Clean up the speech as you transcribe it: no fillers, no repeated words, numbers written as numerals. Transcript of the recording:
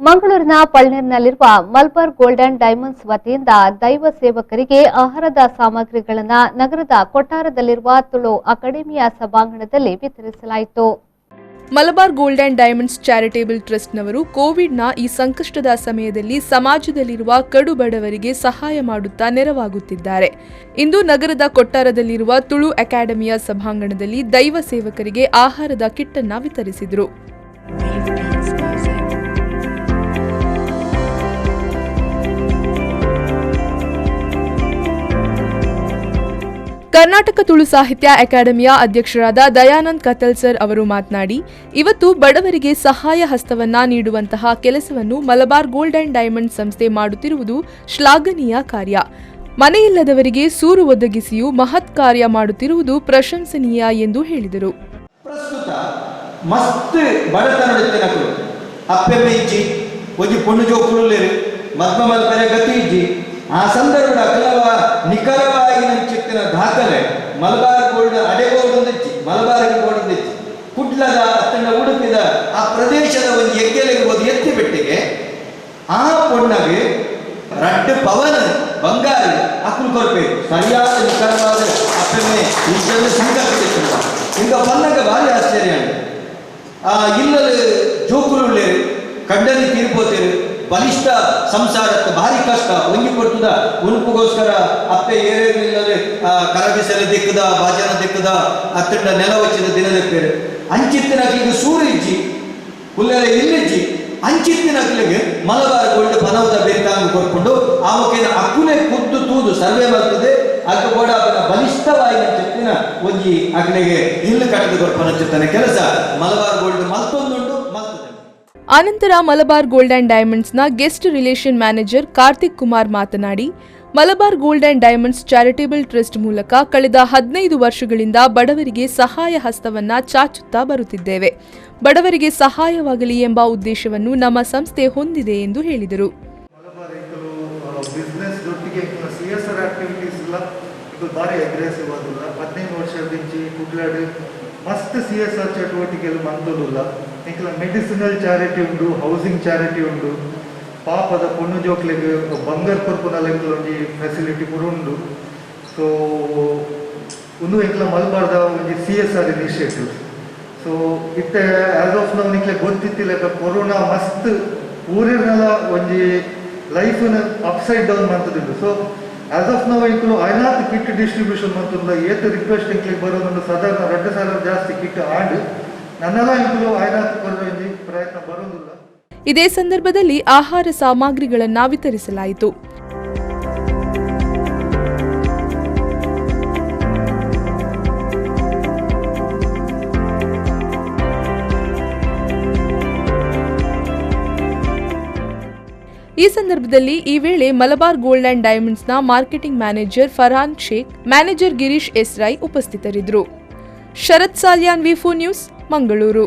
ಮಂಗಳೂರಿನ ಪಳ್ನೀರ್ನಲ್ಲಿರುವ Malabar gold and diamonds ವತಿಯಿಂದ ದೈವ ಸೇವಕರಿಗೆ ಆಹಾರದ ಸಾಮಗ್ರಿಗಳನ್ನು ನಗರದ ಕೊಟ್ಟಾರದಲ್ಲಿರುವ ತುಳು ಅಕಾಡೆಮಿಯ ಸಭಾಂಗಣದಲ್ಲಿ ವಿತರಿಸಲಾಯಿತು. Malabar gold and diamonds charitable ಟ್ರಸ್ಟ್ನವರು ಕೋವಿಡ್ನ ಈ ಸಂಕಷ್ಟದ ಸಮಯದಲ್ಲಿ ಸಮಾಜದಲ್ಲಿರುವ ಕಡು ಬಡವರಿಗೆ ಸಹಾಯ ಮಾಡುತ್ತಾ ನೆರವಾಗುತ್ತಿದ್ದಾರೆ. ಇಂದು ನಗರದ ಕೊಟ್ಟಾರದಲ್ಲಿರುವ ತುಳು ಅಕಾಡೆಮಿಯ ಸಭಾಂಗಣದಲ್ಲಿ ದೈವ ಸೇವಕರಿಗೆ ಆಹಾರದ ಕಿಟ್ಟನ್ನ ವಿತರಿಸಿದರು. ಕರ್ನಾಟಕ ತುಳು ಸಾಹಿತ್ಯ ಅಕಾಡೆಮಿಯ ಅಧ್ಯಕ್ಷರಾದ ದಯಾನಂದ್ ಕತಲ್ ಸರ್ ಅವರು ಮಾತನಾಡಿ, ಇವತ್ತು ಬಡವರಿಗೆ ಸಹಾಯ ಹಸ್ತವನ್ನ ನೀಡುವಂತಹ ಕೆಲಸವನ್ನು ಮಲಬಾರ್ gold and diamond ಸಂಸ್ಥೆ ಮಾಡುತ್ತಿರುವುದು ಶ್ಲಾಘನೀಯ ಕಾರ್ಯ. ಮನೆಯಿಲ್ಲದವರಿಗೆ ಸೂರು ಒದಗಿಸಿಯೂ ಮಹತ್ ಕಾರ್ಯ ಮಾಡುತ್ತಿರುವುದು ಪ್ರಶಂಸನೀಯ ಎಂದು ಹೇಳಿದರು. ಪ್ರಸ್ತುತ ಮಸ್ತ್ ಬಡತನಡಿತ್ತಿನಕುಲು ಅಪ್ಪೆ ಇಜ್ಜಿ, ಒಂಜಿ ಪೊಣ್ಣು ಜೋಕುಲುಲ್ಲೆರ್, ಮದ್ಮ ಮಲ್ಪೆರೆ ಗತಿ ಇಜ್ಜಿ. ಆ ಸಂದರ್ಭದ ಕೆಲವ ನಿಖರವಾಗಿ ನಂಚಿತ್ತಿನ ದಾಖಲೆ ಮಲಬಾರ್ ಗೋಲ್ಡ್ ಅಡೆಗೋಲ್ಡ್ ಒಂದಿಜ್ಜಿ, ಮಲಬಾರ್ ಗೋಲ್ಡ್ ಒಂದಿಜ್ಜಿ. ಕುಡ್ಲದ ಅತ್ತಂಡ ಉಡುಪಿದ ಆ ಪ್ರದೇಶದ ಒಂದು ಎಗ್ಗೆಲೆಗೆ ಎತ್ತಿ ಬೆಟ್ಟಿಗೆ ಆ ಪೊಣ್ಣಗೆ ರಡ್ಡು ಪವನ ಬಂಗಾರ ಅಕ್ಕಲು ಕೊರಬೇಕು. ಸರಿಯಾದ ನಿಖರವಾದ ಅಪ್ಪೆಮ್ಮೆ ಇಷ್ಟೊಂದು ಸಂಕಲ್ಪ ಇಂಕ ಪನ್ನಗ ಭಾರಿ ಆಶ್ಚರ್ಯ. ಆ ಇಲ್ಲಲು ಜೋಕುಲುಳ್ಳೇರು, ಕಂಡನಿ ತೀರ್ಪೋತೇರು, ಬಲಿಷ್ಠ ಸಂಸಾರಕ್ಕೆ ಭಾರಿ ಕಷ್ಟ. ಒಂಜಿ ಕೊಡ್ತದ ಉನುಪುಗೋಸ್ಕರ ಅಪ್ಪೆ ಏರೇರಿಲ್ಲದೆ ಕರಬಿಸಲು ದಿಕ್ಕದ ಬಾಜನ ದಿಕ್ಕದ ಅತ್ತಂಡ ನೆಲ ವಚ್ಚಿದ ದಿನದಪ್ಪೇರು ಅಂಚಿತ್ತಿನಕ್ಲಿಗೆ ಸೂರಿಜ್ಜಿ ಕುಲ್ಲೆರೆ ಇಲ್ಲಿಜ್ಜಿ. ಅಂಚಿತ್ತಿನಕ್ಲಿಗೆ ಮಲಬಾರ್ ಗೋಲ್ಡ್ ಪನವದ ಬೇತಾಂಗ್ ಕೊರ್ಕೊಂಡು ಆಮಕೇನ ಅಕ್ಕುಲೆ ಖುದ್ದು ತೂದು ಸರ್ವೆ ಬರ್ತದೆ. ಅಕ್ಕ ಕೂಡ ಬಲಿಷ್ಠವಾಗಿ ಚಿತ್ತಿನ ಒಂಜಿ ಅಕ್ಲೆಗೆ ಇಲ್ಲು ಕಟ್ಟದ ಕೊರ್ಪನ ಚಿತ್ತನ ಕೆಲಸ ಮಲಬಾರ್ ಗೋಲ್ಡ್ ಮಲ್ತೊಂದುಂಡು ಮಲ್ತದೆ. ಆನಂತರ ಮಲಬಾರ್ ಗೋಲ್ಡ್ ಅಂಡ್ ಡೈಮಂಡ್ಸ್ನ guest relation manager Karthik Kumar ಮಾತನಾಡಿ, Malabar gold and diamonds charitable trust ಮೂಲಕ ಕಳೆದ 15 ವರ್ಷಗಳಿಂದ ಬಡವರಿಗೆ ಸಹಾಯ ಹಸ್ತವನ್ನ ಚಾಚುತ್ತಾ ಬರುತ್ತಿದ್ದೇವೆ. ಬಡವರಿಗೆ ಸಹಾಯವಾಗಲಿ ಎಂಬ ಉದ್ದೇಶವನ್ನು ನಮ್ಮ ಸಂಸ್ಥೆ ಹೊಂದಿದೆ ಎಂದು ಹೇಳಿದರು. ಮಲಬಾರ್ ಎಂಕುಲು ಬಿಸ್ನೆಸ್ ದೊಟ್ಟಿಗೆ ಸಿಎಸ್ಆರ್ ಆಕ್ಟಿವಿಟೀಸ್ ಎಲ್ಲ ಇದು ಭಾರಿ ಅಗ್ರೆಸಿವ್ ಆದುಲ್ಲ. 15 ವರ್ಷದಿಂಚಿ ಕುಡ್ಲಾಡ್ ಮಸ್ತ್ ಸಿಎಸ್ಆರ್ ಚಟುವಟಿಕೆಲು ಮಂತೊಂದುಲ್ಲ. ಎಂಕಲ ಮೆಡಿಸಿನಲ್ ಚಾರಿಟಿ ಉಂಡು, ಹೌಸಿಂಗ್ ಚಾರಿಟಿ ಉಂಡು, ಪಾಪದ ಪೊಣ್ಣು ಜೋಕ್ಲೆಗ್ ಬಂಗಾರ ಕೊರ್ಪುನಲ ಎಂಕುಲು ಒಂಜಿ ಫೆಸಿಲಿಟಿ ಪೂರ ಉಂಡು. ಸೊ ಉಂದು ಎಂಕಲ ಮಲ್ಬಾರ್ದ ಒಂಜಿ CSR initiative. So ಇತ್ತೆ ಆಸ್ ಆಫ್ now ನಿಕ್ಲೆ ಗೊತ್ತಿತ್ತಿಲೆಕ್ಕ ಕೊರೋನಾ ಮಸ್ತ್ ಊರಿನಲ ಒಂಜಿ ಲೈಫ್ನ ಅಪ್ಸೈಡ್ ಡೌನ್ ಮಂತುದುಂಡು. So as of now ಎಂಕುಲು ಐನಾತ್ ಕಿಟ್ ಡಿಸ್ಟ್ರಿಬ್ಯೂಷನ್ ಮಂತುಂಡ. ಏತ್ ರಿಕ್ವೆಸ್ಟ್ ಎಂಕ್ಲೆಗ್ ಬರೋದುಂಡು, ಸಾಧಾರಣ 2000 ಜಾಸ್ತಿ ಕಿಟ್ ಆಂಡ್ ನನ್ನೆಲ್ಲ ಎಂಕುಲು ಐನಾತ್ ಕೊರ್ರೆ ಒಂಜಿ ಪ್ರಯತ್ನ ಬರೋದಿಲ್ಲ. ಇದೇ ಸಂದರ್ಭದಲ್ಲಿ ಆಹಾರ ಸಾಮಗ್ರಿಗಳನ್ನು ವಿತರಿಸಲಾಯಿತು. ಈ ಸಂದರ್ಭದಲ್ಲಿ ಈ ವೇಳೆ ಮಲಬಾರ್ ಗೋಲ್ಡ್ ಅಂಡ್ ಡೈಮಂಡ್ಸ್ನ marketing manager Farhan Sheikh, manager Girish S Rai ಉಪಸ್ಥಿತರಿದ್ದರು. ಶರತ್ ಸಾಲ್ಯಾನ್, ವಿ4 ನ್ಯೂಸ್, ಮಂಗಳೂರು.